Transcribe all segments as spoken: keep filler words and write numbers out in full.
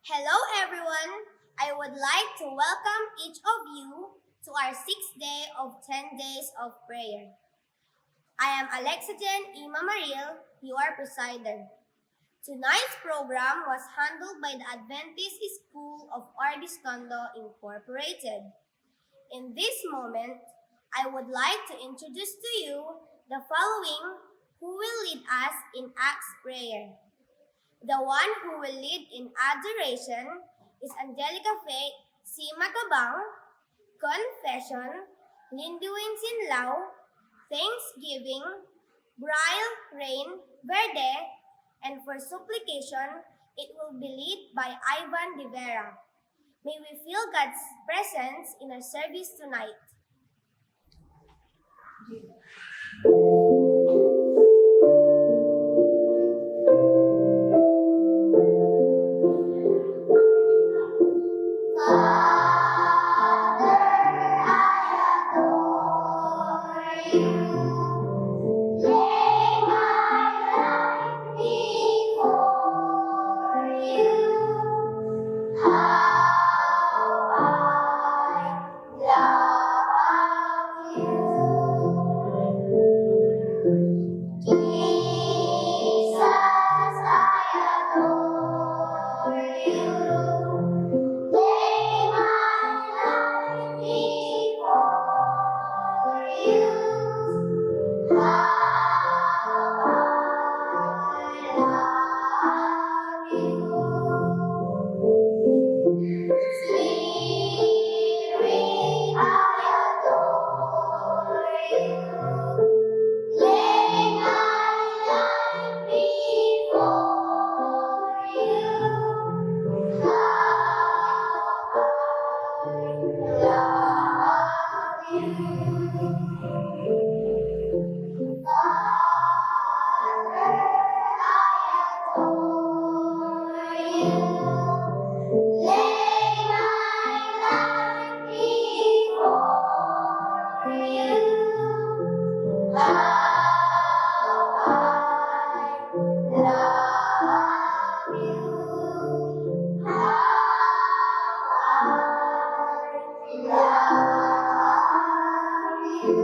Hello, everyone. I would like to welcome each of you to our sixth day of ten days of prayer. I am Alexa Jen Ima Maril, your presider. Tonight's program was handled by the Adventist School of Ordis Tondo Incorporated. In this moment, I would like to introduce to you the following who will lead us in Acts prayer. The one who will lead in adoration is Angelica Faith C. Matabang, confession, Lindy Winsin Lau, thanksgiving, Brian Rain Verde, and for supplication, it will be led by Ivan De Vera. May we feel God's presence in our service tonight. Father, I adore you. Lay my life before you. How I love you. Jesus, I adore you. Lay my life before you. How I love you. Spirit, I adore you. Lay my life before you. How I love you. Father, I adore you. Lay my life before you. How I love you. How I love you.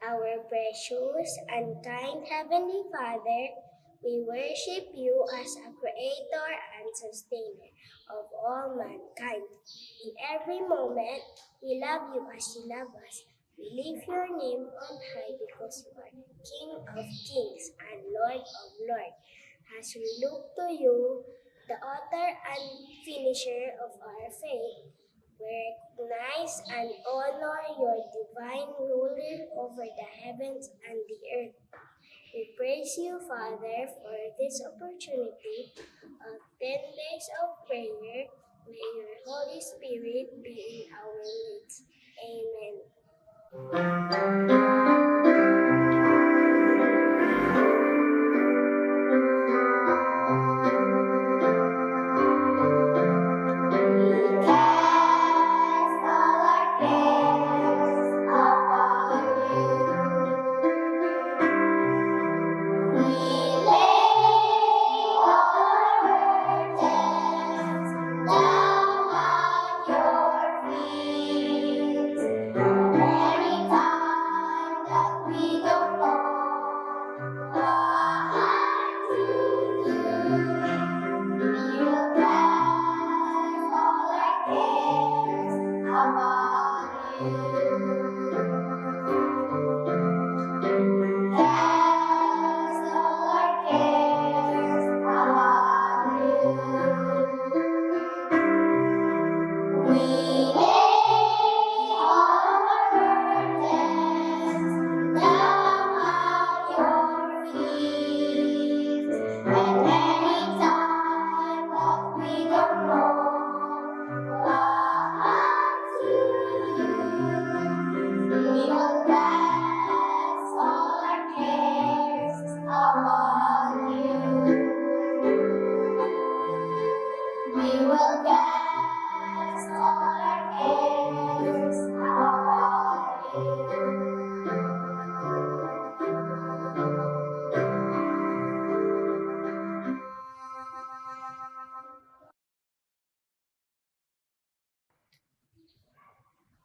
Our precious and kind Heavenly Father, we worship you as a creator and sustainer of all mankind. In every moment, we love you as you love us. We lift your name on high because you are King of kings and Lord of lords. As we look to you, the author and finisher of our faith, we recognize and honor your divine ruler over the heavens and the earth. We praise you, Father, for this opportunity of ten days of prayer. May your Holy Spirit be in our midst. Amen.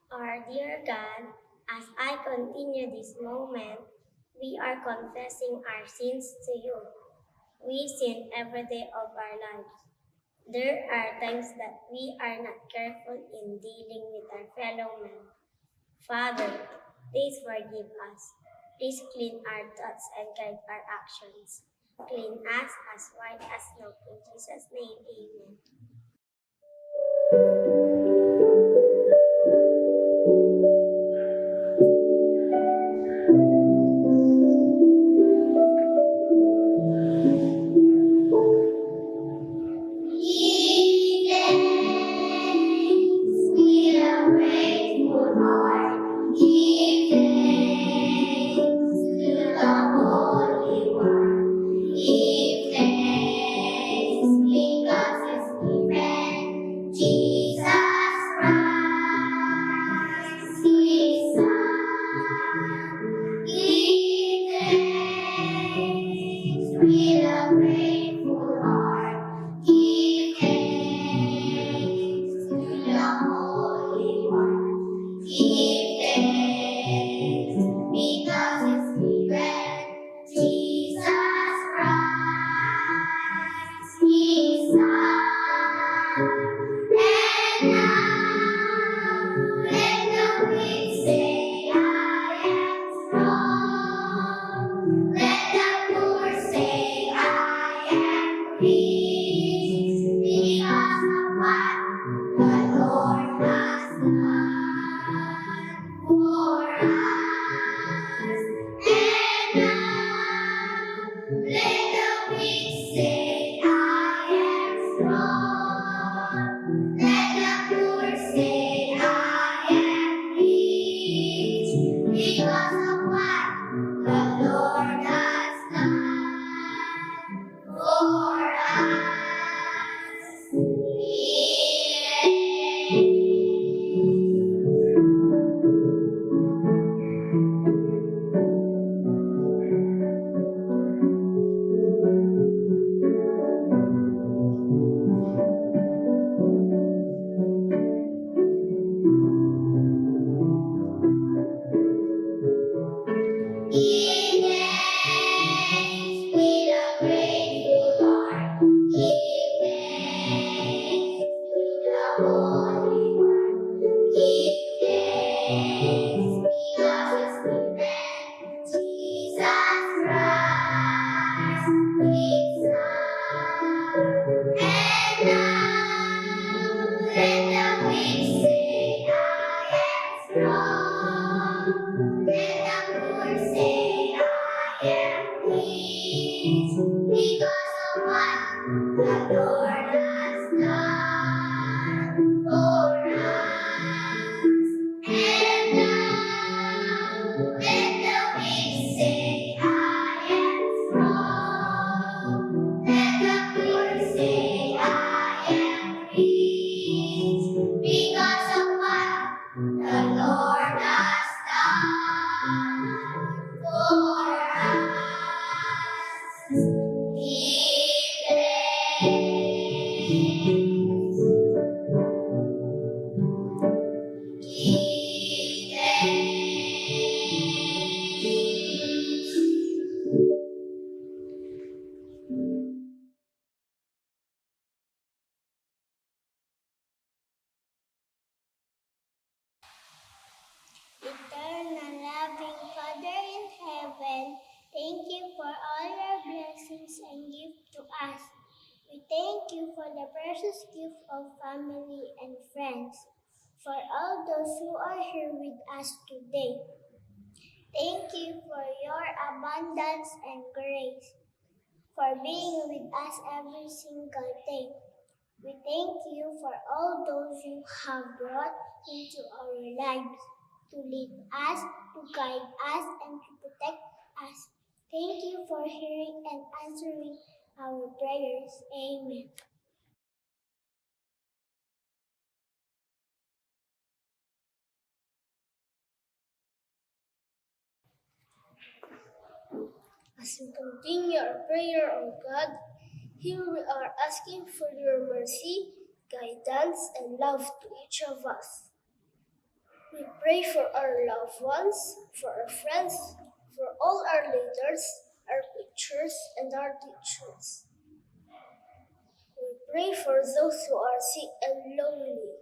Our dear God, as I continue this moment, we are confessing our sins to you. We sin every day of our lives. There are times that we are not careful in dealing with our fellow men. Father, please forgive us. Please clean our thoughts and guide our actions. Clean us as white as snow. In Jesus' name, amen. Give thanks with a grateful heart. Give thanks to the Holy One. Give thanks because His given Jesus Christ, His Son. Give thanks with a grateful heart. Give thanks to the Holy One. Give thanks because it's given Jesus Christ, His Son. And now let the weak say, "I am strong." Let the poor say, "I am rich," because of what the Lord has done for us. And now let the weak say, "I am strong." Let the poor say, "I am rich," because of what the Lord has done for us. Give thanks with a grateful heart. Give thanks to the Holy One. Give thanks because it's given Jesus Christ, His Son. And now let the weak say, "I am strong." Let the poor say, "I am rich," because of what the Lord has done for us. And now let the weak say, "I am strong." Let the poor say, "I am rich," because of what the Lord has done for us. Give thanks. Give thanks. Eternal loving Father in heaven, thank you for all your blessings and gift to us. We thank you for the precious gift of family and friends, for all those who are here with us today. Thank you for your abundance and grace, for being with us every single day. We thank you for all those you have brought into our lives to lead us, to guide us, and to protect us. Thank you for hearing and answering our prayers. Amen. As we continue our prayer, O God, here we are asking for your mercy, guidance, and love to each of us. We pray for our loved ones, for our friends, for all our leaders, our preachers, and our teachers. We pray for those who are sick and lonely.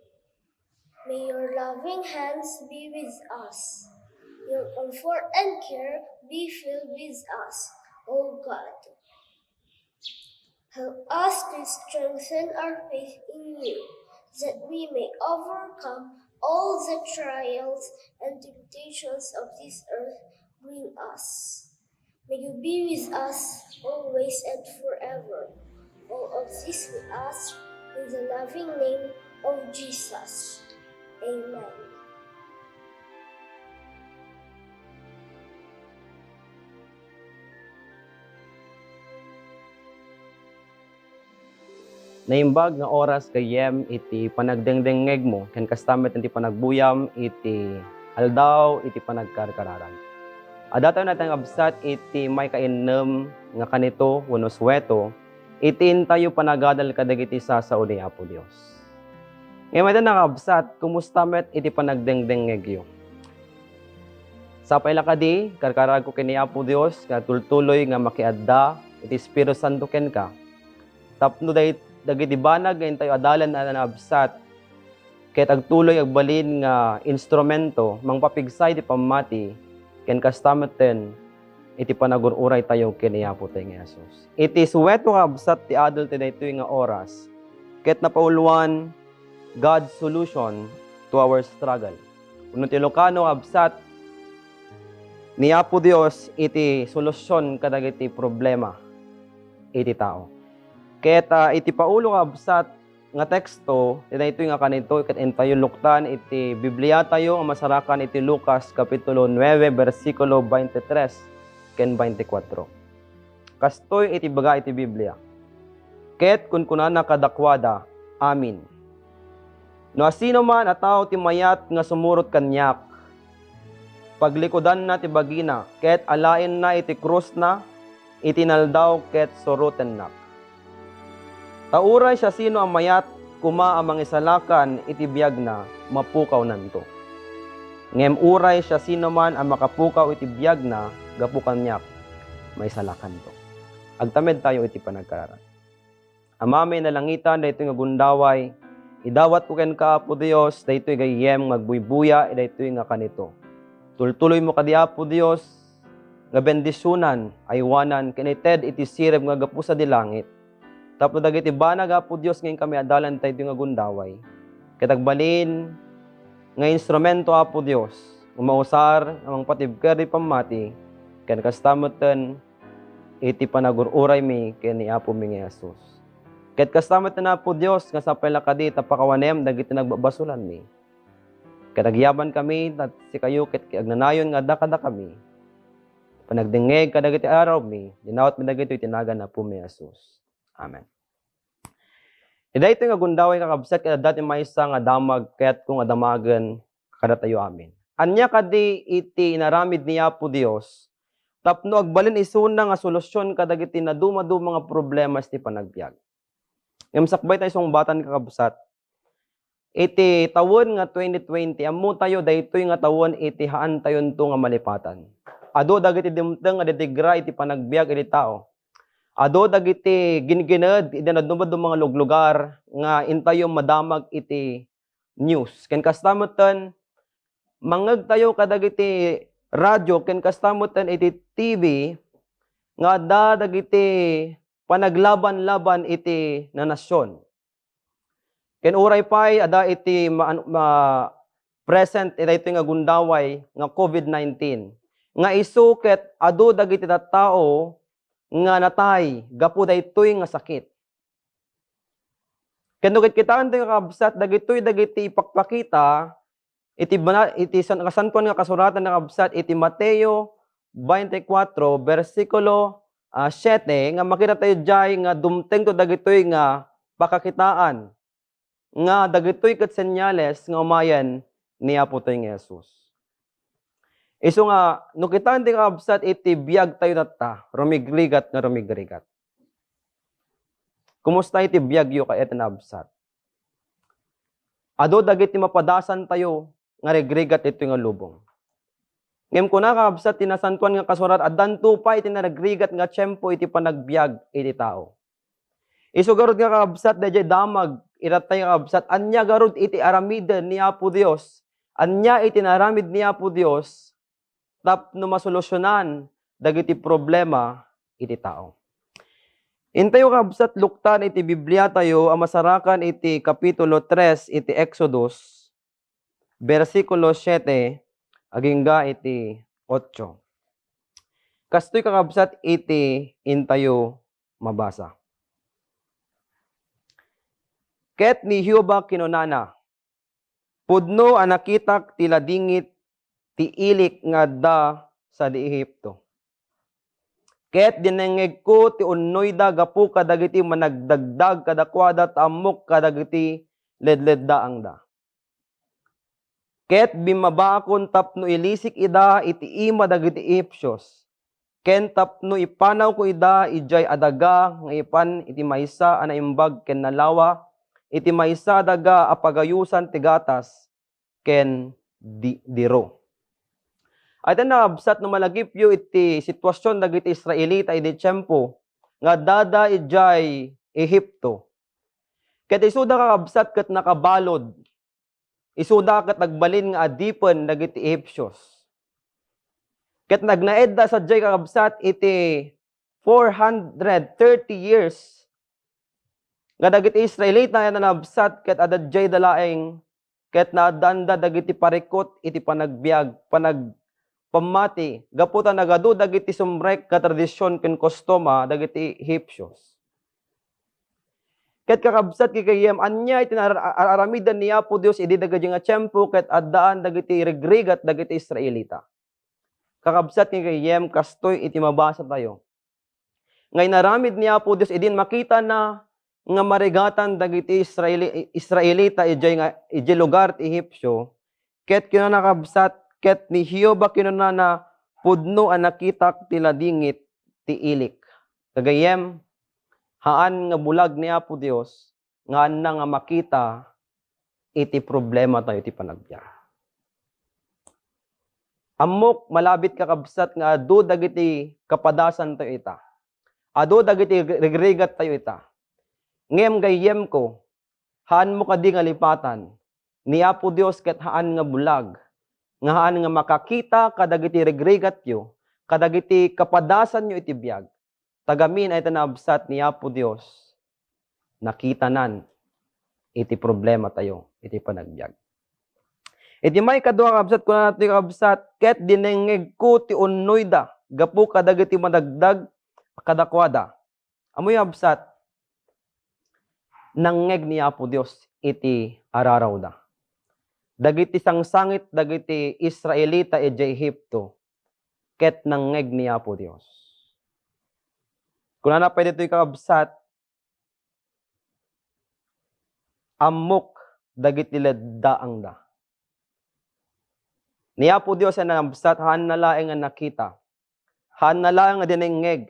May your loving hands be with us. Your comfort and care be filled with us, O God. Help us to strengthen our faith in you, that we may overcome all the trials and temptations of this earth bring us. May you be with us always and forever. All of this we ask in the loving name of Jesus. Amen. Naimbag nga oras gayyem iti panagdengdengngegmo ken kasta met iti panagbuyam iti aldaw iti panagkarkararag. Adda tayo natay nga kabsat iti maikainnem nga kanito wenno suweto iti intayo panagadal kadagiti sasao ni Apo Dios. Ngem ita nga kabsat, kumusta met iti panagdengdengngegyo? Sapay la kadi, karkaragko ken ni Apo Dios nga tultuloy nga makiadda iti Espiritu Santo kenka. Tapno day-, dagiti banag nga intayo adalan a naabsat, ket agtuloy agbalin nga instrumento mangpapigsa iti pammati, ken kasta metten iti panagur-uray tayo ken ni Apo tayo nga Jesus. Iti suweto nga kabsat ti adal ti daytoy nga oras, ket napauloan, God's solution to our struggle. Wenno ti Ilocano nga kabsat, ni Apo Dios iti solusyon kadagiti problema iti tao. Ket, ah, iti paulo nga kabsat nga teksto, ti daytoy nga kanito, ket intayo luktan iti Bibliatayo a masarakan iti Lucas Kapitulo nuebe, bersikulo twenty-three ken twenty-four. Kastoy iti baga iti Biblia, ket kunkunana kadakuada, "Amin. No asinoman a tao ti mayat nga sumurot kaniak, paglikudanna ti bagina, ket alaenna iti krusna iti inaldaw ket surotennak. Ta uray siasino a mayat koma a mangisalakan iti biagna, mapukawnanto. Ngem uray siasinoman a makapukaw iti biagna gapu kaniak, maisalakanto." Agtamed tayo iti panagkararag. Ama mi a nalangitan, daytoy nga gundaway, idawatko kenka, Apo Dios, daytoy gayyem nga agbuybuya, daytoy nga kanito. Tultuloymo kadi, Apo Dios, nga bendisionan, aywanan, ken ited iti sirib nga gapu sadi langit. Tapno dagiti banag, Apo Dios, nga inkami adalan daytoy nga gundaway, ket agbalin nga instrumento, Apo Dios, nga mausar nga mangpatibker iti pammati, ken kasta metten iti panagur-uraymi ken ni Apomi nga Jesus. Ket kasta met, Apo Dios, nga sapay la kadi ta pakawanem dagiti nagbabasolanmi. Ket agyabankami, ta sikayo ket agnanayon nga adda kadakami. Panagdengngeg kadagiti aramidmi, dinawatmi dagitoy iti nagan ni Apomi nga Jesus. Amen. Iti daytoy nga gundaway, kakabsat, ket adda ti maysa nga damag kayatko nga damagen kadatayo amin. Ania kadi iti inaramid ni Apo Dios tapno agbalin isuna nga solusyon kadagiti nadumaduma nga problema iti panagbiag? Ngem sakbay tayo sungbatan, kakabsat, iti tawen nga twenty twenty, ammo tayo daytoy nga tawen iti haantayonto nga malipatan. Adu dagiti dimteng nga didigra iti panagbiag iti tao. Adu dagiti gingined iti nadumaduma nga luglugar nga intayo madamag iti news. Ken kasta metten, mangngegtayo kadagiti radio ken kasta metten iti T V nga adda dagiti panaglaban-laban iti nanasion. Ken uray pay adda iti ma-, ma-, present iti daytoy nga gundaway nga covid nineteen, nga isu ket adu dagiti tattao nga natay gapu daytoy nga sakit. Ken no kitkitaentayo, kakabsat, dagitoy dagiti ipakpakita iti bana-, iti san-, Kasantoan nga Kasuratan nga kabsat iti Mateo twenty-four, bersikulo, ah, siete, nga makitatayo diay nga dumtengto dagitoy nga pakakitaan, nga dagitoy ket senyales nga umayen ni Apotayo nga Jesus. Isu nga, no kitaentayo, kakabsat, iti biagtayo tatta, rumigrigat nga rumigrigat. Kumusta iti biagyo, kayat nga absat? Adu dagiti mapadasantayo nga rigrigat ditoy nga lubong. Ngem kuna, kakabsat, ti Nasantoan nga Kasurat, addanto pay iti narigrigat nga tiempo iti panagbiag iti tao. Isu garud nga, kakabsat, daydiay damag, iratay, kakabsat, ania garud iti aramiden ni Apo Dios? Ania iti naaramid ni Apo Dios tapno masolusionan dagiti problema iti tao? Intayo, kakabsat, luktan iti Biblia tayo a masarakan iti Kapitulo tres iti Exodus, bersikulo siete agingga iti otso. Kastoy, kakabsat, iti intayo mabasa. Ket ni Jehovah kinunana, "Pudno a nakitak ti ladingit ti ilik nga adda sadi Ehipto. Ket dinengngegko ti unnoyda gapu kadagiti managdagdag kadakuada ta ammok kadagiti ledleddaangda. Ket bimmabaakon tapno ilisik ida iti ima dagiti Ehipsios, ken tapno ipanawko ida idiay adaga nga ipan iti maysa a naimbag ken nalawa, iti maysa a daga a pagayosan ti gatas ken di-, diro." Ay, ta nakabsat, no malagipyo iti sitwasion dagiti Israelita idi tiempo nga addada idiay Ehipto. Ket isuda, kakabsat, ket nakabalud. Isuda ket agbalin nga adipen dagiti Ehipsios. Ket nagnaedda sadiay, kakabsat, iti four hundred thirty years nga dagiti Israelita nga nanabsat ket adda diayda laeng ket naaddaanda dagiti parikut iti panagbiag, panag-, pammati, gapu ta nagadu dagiti sumrek nga tradision ken kustoma dagiti Ehipsios. Ket kakabsat, gagayyem, ania iti ar-, ar-, aramiden ni Apo Dios idi dagiti nga tiempo ket addaan dagiti rigrigat dagiti Israelita? Kakabsat, gagayyem, kastoy iti mabasa tayo nga inaramid ni Apo Dios idin makitana nga marigatan dagiti Israeli-, Israelita idiay nga, idiay lugar ti Ehipsio, ket kinuna, kabsat, ket ni Jehovah kinunana, "Pudno a nakitak ti ladingit ti ilik." Gagayyem, haan nga bulag ni Apo Dios nga haanna nga makita iti problema tayo iti panagbiag. Ammok, malabit, kakabsat, nga adu dagiti kapadasan tayo ita. Adu dagiti rigrigat tayo ita. Ngem gayyemko, haanmo kadi nga lipatan, ni Apo Dios ket haan nga bulag, nga haan nga makakita kadagiti rigrigatyo, kadagiti kapadasanyo iti biag. Tagamin ay ta naabsat ni Apo Dios, nakitanan iti problema tayo iti panagbiag. Iti maikadua, kabsat, kuna nato, kabsat, ket dinengngegko ti unnoyda gapu kadagiti madagdag kadakuada. Ammoyo, kabsat, nangngeg ni Apo Dios iti ararawda. Dagiti sangsangit dagiti Israelita idiay Egipto, ket nangngeg ni Apo Dios. Kunana pay ditoy, kakabsat, "Ammok dagiti leddaangda." Ni Apo Dios a nanabsat, haanna laeng nga nakita. Haanna laeng nga dinengngeg.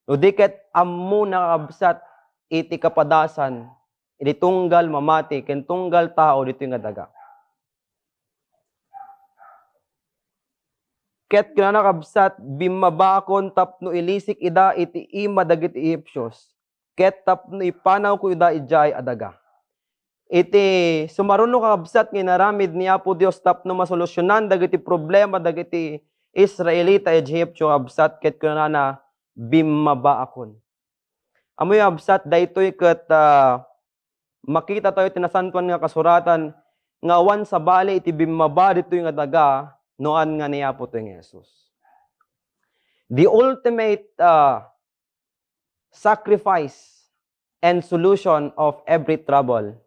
No di ket ammona, kakabsat, iti kapadasan, iti tunggal mamati, ken tunggal tao ditoy nga daga. Ket kunana, kabsat, "Bimmabaakon tapno ilisik ida iti ima dagiti Egipsios, ket tapno ipanawko ida idiay a daga." Iti sumaruno, kakabsat, nga inaramid ni Apo Dios tapno masolusionan dagiti problema dagiti Israelita idiay Egipto, kabsat, ket kunana, "Bimmabaakon." Ammoyo, kabsat, daytoy ket, ah, makita tayo iti Nasantoan nga Kasuratan nga awan sabali iti bimmaba ditoy nga daga no haan nga ni Apo tayo nga Jesus. The ultimate, ah, sacrifice and solution of every trouble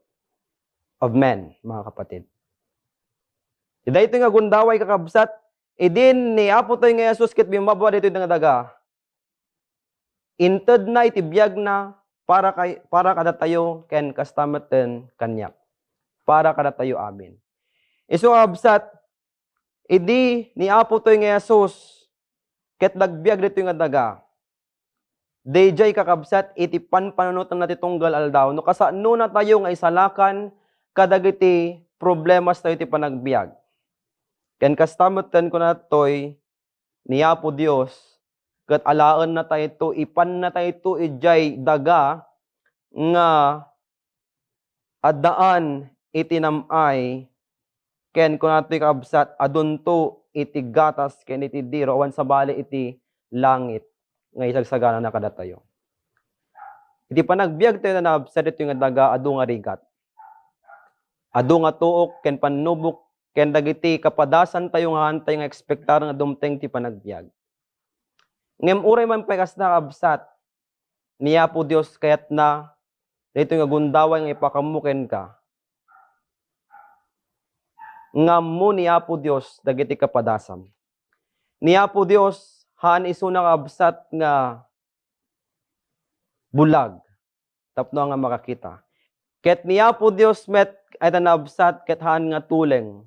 of men, mga kapatid. Daytoy nga gundaway, kakabsat, idin ni Apo tayo nga Jesus ket bimmaba ditoy nga daga, intedna iti biagna para kay, para kadatayo ken kasta metten kaniak. Para kadatayo amin. Isu, kabsat, idi ni Apo tayo nga Jesus ket nagbiag ditoy nga daga, daydiay, kakabsat, iti panpanunotanna ti tunggal aldaw, no kasanona tayo nga isalakan kadagiti problemas tayo ti panagbiag. Ken kasta met ken kunatoy ni Apo Dios, ket alaennatayto, ipannatayto idiay daga nga addaan iti nam-ay, ken kunatoy, kakabsat, adunto iti gatas ken iti diro, awan sabali iti langit nga isagsaganana kadatayo. Iti panagbiag tayo, kakabsat, ditoy nga daga, adu nga rigat. Adu nga tuok ken pannubok ken dagiti kapadasan tayo nga haantayo nga ekspektar nga dumteng ti panagbiag. Ngem uray man pay kasta, kakabsat, ni Apo Dios kayatna daytoy nga gundaway nga ipakammo kenka. Nga ammo ni Apo Dios dagiti kapadasam. Ni Apo Dios, haan isuna, kakabsat, nga bulag tapno nga makakita. Ket ni Apo Dios met, ay ta naabsat ket haan nga tuleng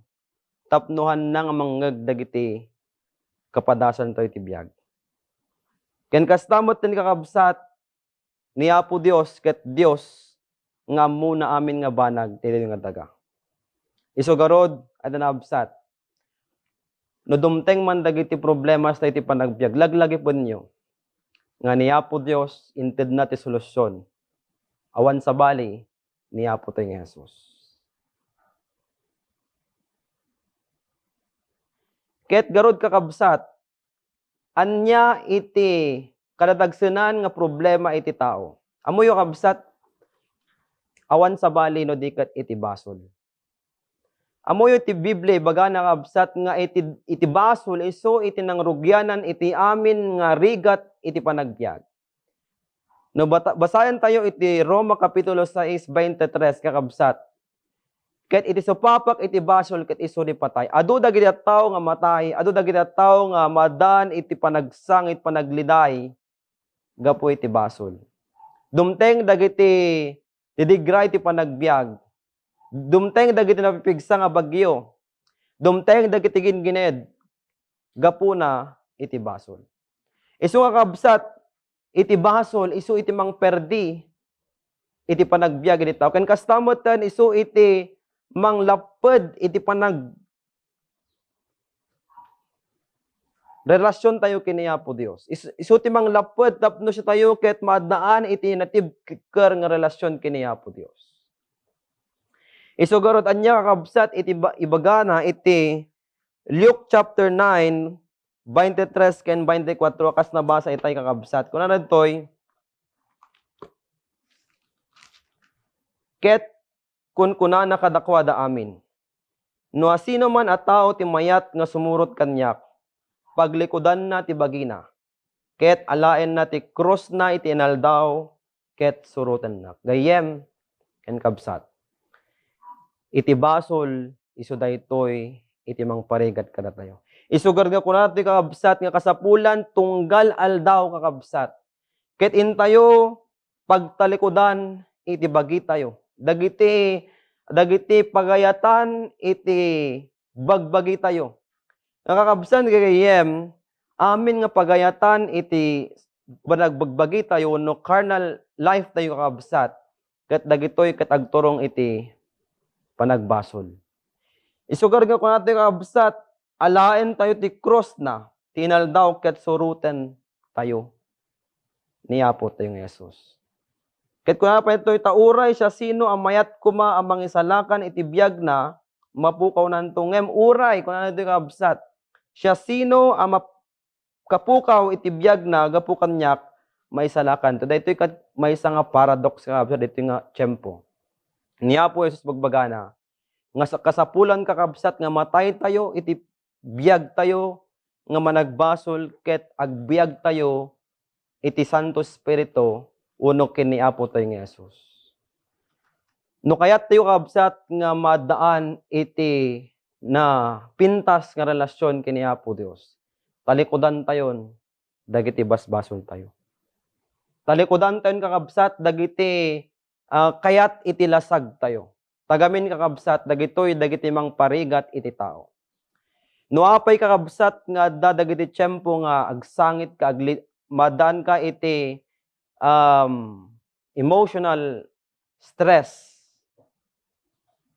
tapno haanna nga mangngeg dagiti kapadasan tayo iti biag. Ken kasta met ti kakabsat, ni Apo Dios ket Dios nga ammona amin nga banag ti daytoy nga daga. Isu garud, ay ta naabsat, no dumteng man dagiti problemas tayo iti panagbiag, laglagipenyo nga ni Apo Dios intedna ti solusyon. Awan sabali, ni Apo tayo nga Jesus. Ket garud, kakabsat, ania iti kadadagsenan nga problema iti tao? Ammoyo, kabsat, awan sabali no di ket iti basol. Ammoyo ti Biblia, ibagana, kabsat, nga iti, iti basol isu iti nangrugianan iti amin nga rigat iti panagbiag. No bata-, basaen tayo iti Roma Kapitulo sais, baintitres, kakabsat. Ket iti supapak iti basol ket isu ni patay. Adu dagiti tattao nga matay, adu dagiti tattao nga maaddaan iti panagsangit, panagliday gapu iti basol. Dumteng dagiti didigra iti panagbiag. Dumteng dagiti napipigsa nga bagyo. Dumteng dagiti gingined gapuna iti basol. Isu nga, kabsat, iti basol, isu iti mangperdi iti panagbiag iti tao. Ken kasta metten, isu iti manglapped iti panag-, relasyon tayo ken ni Apo Dios. Is-, isu ti manglapped tapno siya tayo ket maaddaan iti natibker nga relasyon ken ni Apo Dios. Isu garud, ania, kakabsat, iti ba-, ibagana iti Luke chapter nine, baintitres ken baintikwatro, kas nabasa itay, kakabsat. Kunana ditoy, ket kunkunana kadakuada amin, "No asinoman a tao ti mayat nga sumurot kaniak, paglikudanna ti bagina, ket alaenna ti krusna iti inaldaw, ket surotennak." Gayyem ken kabsat, iti basol, isu daytoy iti mangparigat kadatayo. Isu garud nga kunana ti kakabsat nga kasapulan tunggal aldaw, kakabsat, ket intayo pagtalikudan iti bagitayo. Dagiti, dagiti pagayatan iti bagbagitayo. Nga kakabsat, gayyem, amin nga pagayatan iti panagbagbagitayo wenno carnal life tayo, kakabsat, ket dagitoy ket agturong iti panagbasol. Isu garud nga kunatayo, kakabsat, alaentayo ti krusna, ti inaldaw ket surotentayo ni Apo tayo nga Jesus. Ket kunana pay ditoy, ta uray siasino a mayat koma a mangisalakan iti biagna, mapukawnanto. Ngem uray, kunana ditoy, kakabsat, siasino a map-, kapukaw iti biagna gapu kaniak, maisalakanto. Daytoy ket maysa nga paradox, kakabsat, daytoy nga tiempo. Ni Apo Jesus bagbagana, nga sa-, kasapulan, kakabsat, nga mataytayo iti biagtayo nga managbasol ket agbiagtayo iti Santo Espiritu wenno ken ni Apo tayo nga Jesus. No kayat tayo, kabsat, nga maaddaan iti napintas nga relasyon ken ni Apo Dios, talikudantayon dagiti basbasol tayo. Talikudantayon, kakabsat, dagiti, ah, kayat iti lasag tayo. Tagamin, kakabsat, dagitoy dagiti mangparigat iti tao. No apay, kakabsat, nga adda dagiti tiempo nga agsangit ka, agli-, maaddaan ka iti, um, emotional stress,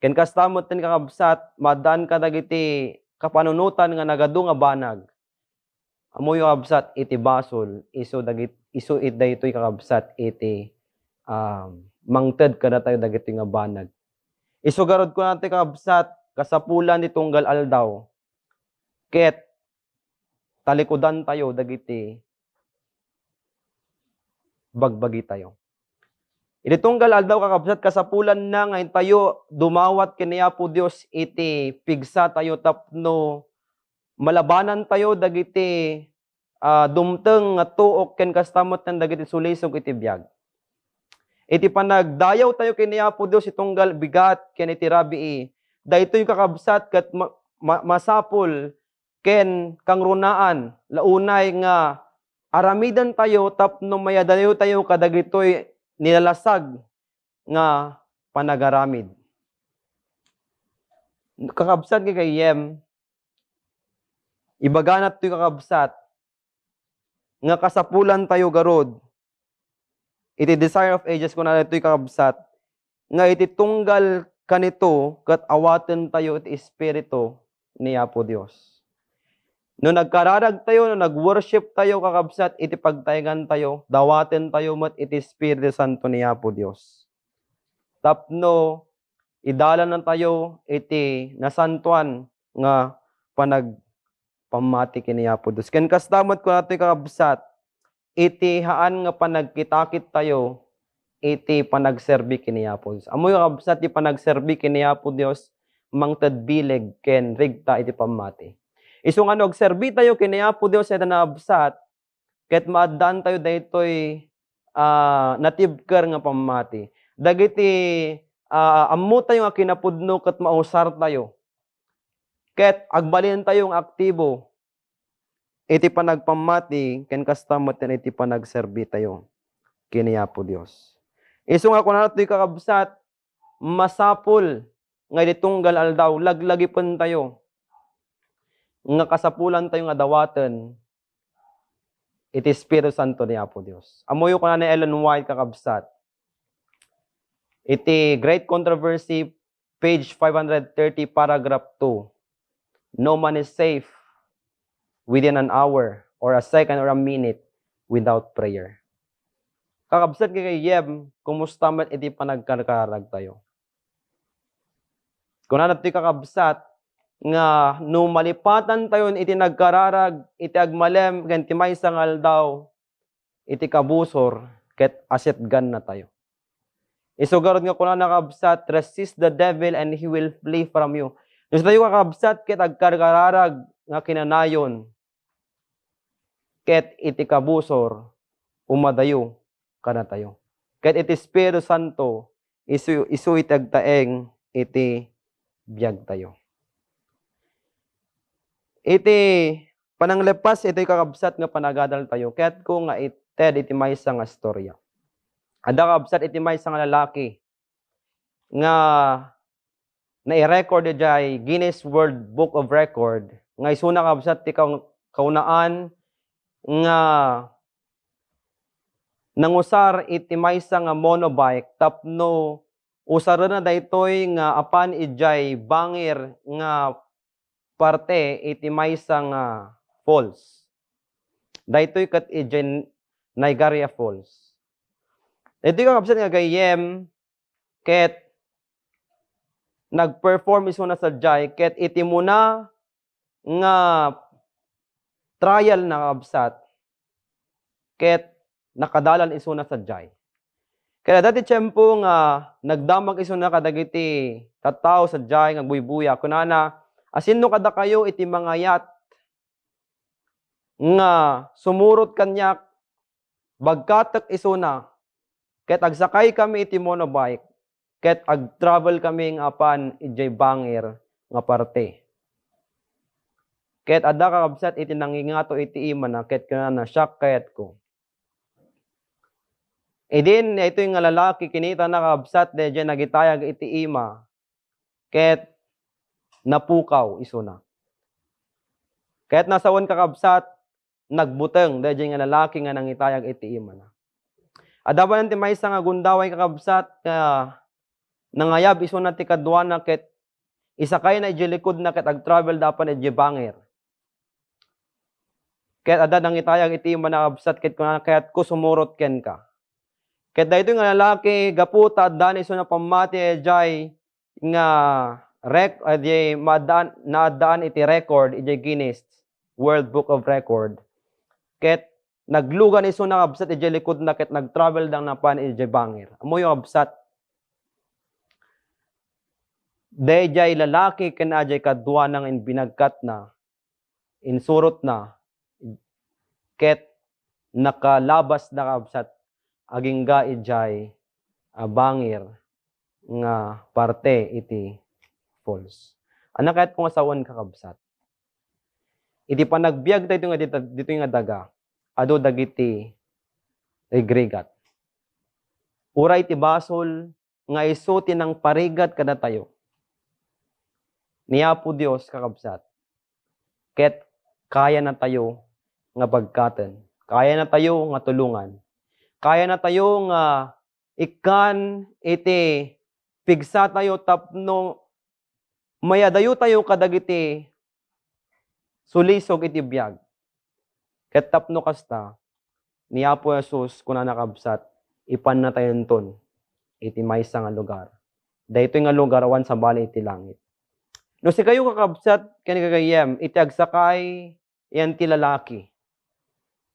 Ken kasta met ten, kakabsat, maaddaan kadagiti kapanunotan nga nagadu nga banag. Ammoyo, kakabsat, iti basol, isu dagit-, isu it daytoy, kakabsat, iti, um, mangted kadatayo dagitoy nga banag. Isu garud, kunana ti kakabsat, kasapulan ti tunggal aldaw, ket talikudantayo dagiti bagbagitayo. Iti tunggal aldaw, kakabsat, kasapulanna nga intayo dumawat ken ni Apo Dios iti pigsatayo tapno malabanantayo dagiti, ah, dumteng nga tuok ken kasta met dagiti sulisog iti biag. Iti panagdayawtayo ken ni Apo Dios iti tunggal bigat ken iti rabii, daytoy, kakabsat, ket ma-, ma-, masapul ken kangrunaan la unay nga aramidentayo tapno mayadayawtayo kadagitoy nilalasag nga panagaramid. Kakabsat, gagayyem, ibagana toy, kakabsat, nga kasapulantayo garud iti Desire of Ages, kuna daytoy, kakabsat, nga iti tunggal kanito ket awatentayo iti Espiritu ni Apo Dios. No nagkararagtayo, no nag-worship tayo, kakabsat, iti pagtaengantayo, dawatentayo met iti Espiritu Santo ni Apo Dios. Tapno idalanatayo iti nasantoan nga panagpammati ken ni Apo Dios. Ken kasta met, kuna toy, kakabsat, iti haan nga panagkitakittayo iti panagserbi ken ni Apo Dios. Ammoyo, kakabsat, ti panagserbi ken ni Apo Dios, mangted bileg ken regta iti pammati. Isu nga no agserbitayo ken ni Apo Dios, ita, kakabsat, ket maaddaantayo daytoy, ah, natibker nga pammati. Dagiti, ah, ammotayo nga kinapudno ket mausartayo. Ket agbalintayo nga aktibo iti panagpammati ken kasta met iti panagserbitayo ken ni Apo Dios. Isu nga kunana toy, kakabsat, masapul nga iti tunggal aldaw, laglagipentayo nga kasapulantayo nga dawaten iti Espiritu Santo ni Apo Dios. Ammoyo, kuna ni Ellen White, kakabsat, iti Great Controversy, page five hundred thirty, paragraph two, "No man is safe within an hour or a second or a minute without prayer." Kakabsat, gagayyem, kumusta met iti panagkarkararagtayo? Kunana toy, kakabsat, nga no malipatantayon iti nagkararag iti agmalem ken ti maysa nga aldaw, iti kabusor ket asetgannatayo. Isu garud nga kunana, kakabsat, "Resist the devil and he will flee from you." No isu tayo, kakabsat, ket agkarkararag nga kinanayon, ket iti kabusor, umadayo kadatayo. Ket iti Espiritu Santo, isu, isu iti agtaeng iti biagtayo. Iti pananglepas iti, kakabsat, nga panagadaltayo, kayatko nga ited iti maysa nga istorya. Adda, kakabsat, iti maysa nga lalaki nga nai-record idiay Guinness World Book of Record nga isuna, kakabsat, ti kau-, kaunaan nga nangusar iti maysa nga monobike tapno usarenna daytoy nga apan idiay bangir nga parte iti maysa nga falls. Daytoy ket idiay Niagara Falls. Daytoy, kakabsat, nga gayyem, ket nag-perform isuna sadiay, ket iti muna nga trial na, kakabsat, ket nakadalan isuna sadiay. Ket adda ti tiempo nga nagdamag isuna kadagiti tattao sadiay nga agbuybuya. Kunana, "Asinno kadakayo iti mangayat nga sumurot kaniak?" Bagkatek isuna, ket agsakaykami iti monobike, ket agtravelkami nga apan idiay bangir nga parte. Ket adda, kakabsat, iti nangingato iti imana, ket kunana, "Siak kayatko." Idin, daytoy nga lalaki, kinitana, kakabsat, daydiay nagitayag iti ima, ket napukaw isuna. Ket nasawen, kakabsat, nagbuteng daydiay nga lalaki nga nangitayag iti imana. Adda manen ti maysa nga gundaway, kakabsat, nga nangayab isuna ti kaduana ket isakayna idiay likudna ket agtravelda apan idiay bangir. Ket adda nangitayag iti ima, kakabsat, ket kunana, "Kayatko sumurot kenka." Ket daytoy nga lalaki, gapu ta addaan isuna pammati idiay nga rec-, idiay maaddaan, naaddaan iti record idiay Guinness World Book of Record. Ket naglugan isuna, kakabsat, idiay likudna ket nagtravelda napan idiay bangir. Ammoyo, kakabsat, daydiay lalaki ken daydiay kaduana nga binagkatna, insurotna, ket nakalabasna, kakabsat, agingga idiay a bangir nga parte iti falls. Ania kayatko nga sawen, kakabsat? Iti panagbiag daytoy nga dita-, ditoy nga daga, adu dagiti rigrigat. Uray ti basol nga isu ti nangparigat kadatayo. Ni Apo Dios, kakabsat, ket kayanatayo nga bagkaten, kayanatayo nga tulongan, kayanatayo nga ikkan iti pigsatayo tapno mayadayotayo kadagiti sulisog iti biag. Ket tapno kasta, ni Apo Jesus, kunana, kakabsat, "Ipannatayonton iti maysa nga lugar." Daytoy nga lugar awan sabali iti langit. No sikayo, kakabsat ken gagayyem, iti agsakay idiay lalaki,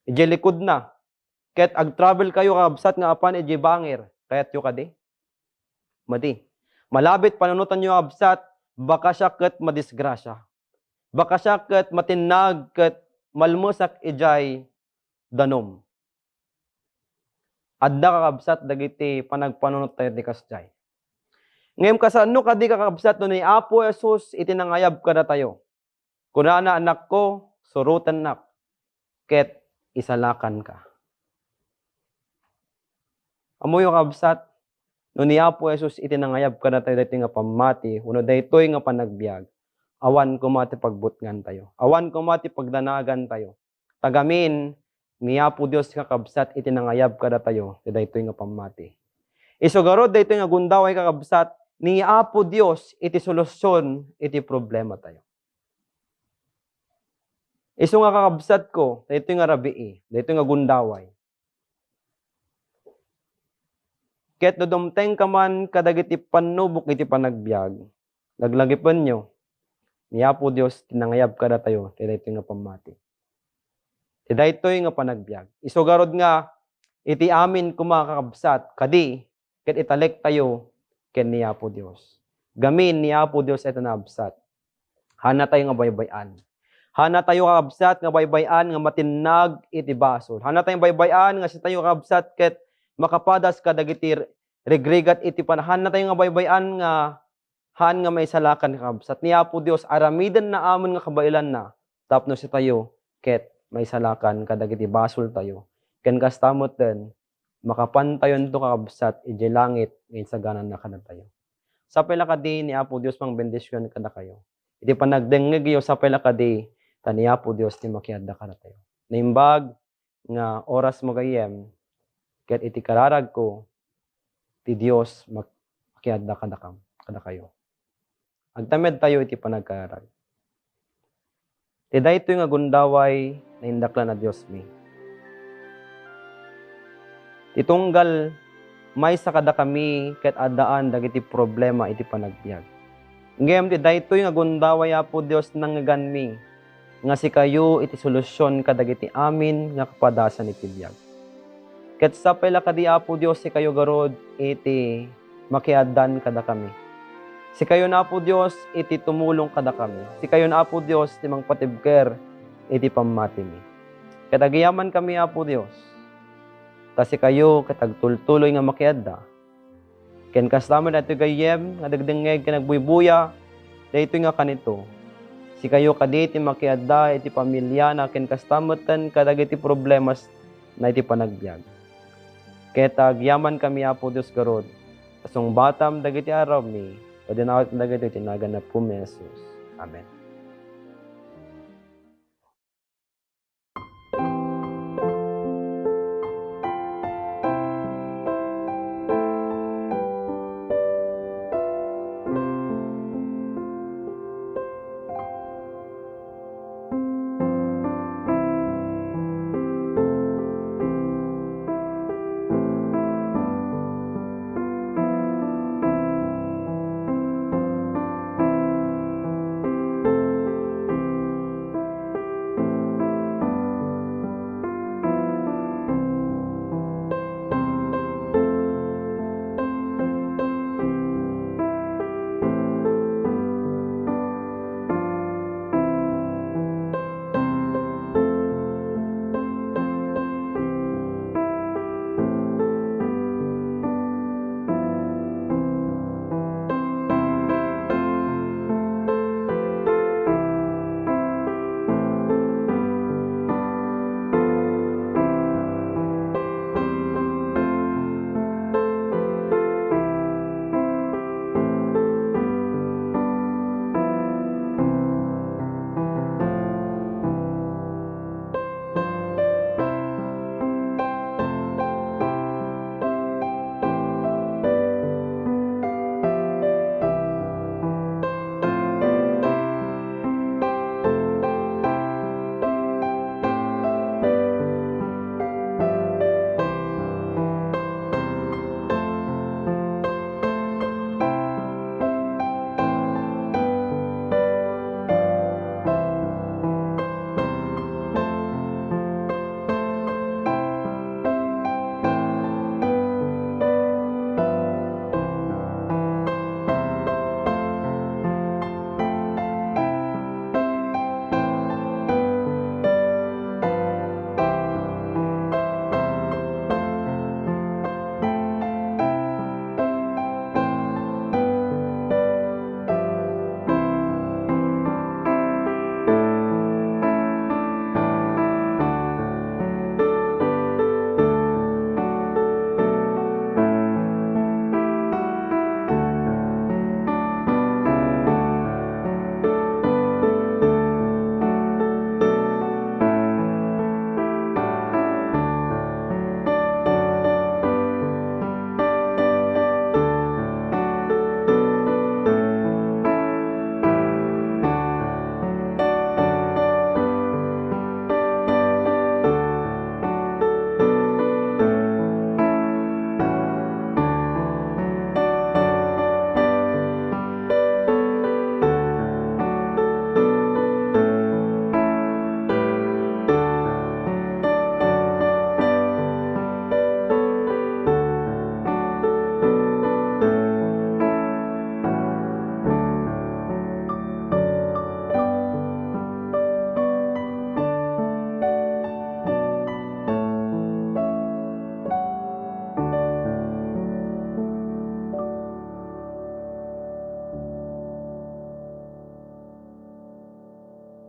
idiay likudna, ket agtravel kayo, kakabsat, nga apan idiay bangir, kayatyo kadi? Madi. Malabit panunotanyo, kakabsat, baka siak ket madisgrasia. Baka siak ket matinnag ket malmesak idiay danum. Adda, kakabsat, dagiti panagpanunottayo ti kasdiay. Ngem kasano kadi, kakabsat, no ni Apo Jesus iti nangayab kadatayo? Kunana, "Anakko, surotennak, ket isalakanka." Ammoyo, kakabsat, no ni Apo Jesus iti nangayab kadatayo daytoy nga pammati wenno daytoy nga panagbiag, awan koma ti pagbutngantayo. Awan koma ti pagdanagantayo. Ta gamin, ni Apo Dios, kakabsat, iti nangayab kadatayo ti daytoy nga pammati. Isu garud daytoy nga gundaway, kakabsat, ni Apo Dios iti solusyon iti problematayo. Isu nga, kakabsatko, daytoy nga rabii, daytoy nga gundaway, ket no dumtengka man kadagiti pannubok iti panagbiag, laglagipenyo, ni Apo Dios ti nangayab kadatayo ti daytoy nga pammati, ti daytoy nga panagbiag. Isu garud nga, iti amin koma, kakabsat, kadi ket italektayo ken ni Apo Dios. Gamin, ni Apo Dios iti naabsat. Hanatayo nga baybay-an. Hanatayo, kakabsat, nga baybay-an nga matinnag iti basol. Hanatayo nga baybay-an nga sitayo, kakabsat, ket makapadas kadagiti rigrigat iti pan-, hanatayo nga baybay-an nga haan nga maisalakan, kakabsat. Ni Apo Dios, aramidenna amin nga kabaelanna tapno sitayo ket maisalakan kadagiti basoltayo. Ken kasta metten, makapantayonto, kakabsat, idiay langit nga insagananna kadatayo. Sapay la kadi ni Apo Dios mangbendision kadakayo. Iti panagdengngegyo, sapay la kadi ta ni Apo Dios ti makiadda kadatayo. Naimbag nga orasmo gayyem, ket iti kararagko, ti Dios mak-, makiadda kadakam-, kadakayo. Agtamedtayo iti panagkararag. Ti daytoy nga gundaway, naindaklan a Diosmi. Ti tunggal maysa kadakami ket addaan dagiti problema iti panagbiag. Ngem ti daytoy nga gundaway, Apo Dios, nangngeganmi nga sikayo iti solusion kadagiti amin nga kapadasan iti biag. Ket sapay la kadi, Apo Dios, sikayo garud iti makiaddan kadakami. Sikayon, Apo Dios, iti tumulong kadakami. Sikayon, Apo Dios, ti mangpatibker iti pammatimi. Ket agyamankami, Apo Dios, ta sikayo ket agtultuloy nga makiadda. Ken kasta met daytoy gayyem nga dengdengngeg ken agbuybuya daytoy nga kanito. Sikayo kadi ti makiadda iti pamiliana ken kasta metten kadagiti problemasna iti panagbiag. Ket agyamankami, Apo Dios, garud, ta sungbatam dagiti arammi, ta dinawatmi dagitoy iti nagan ni Apomi a Jesus. Amen.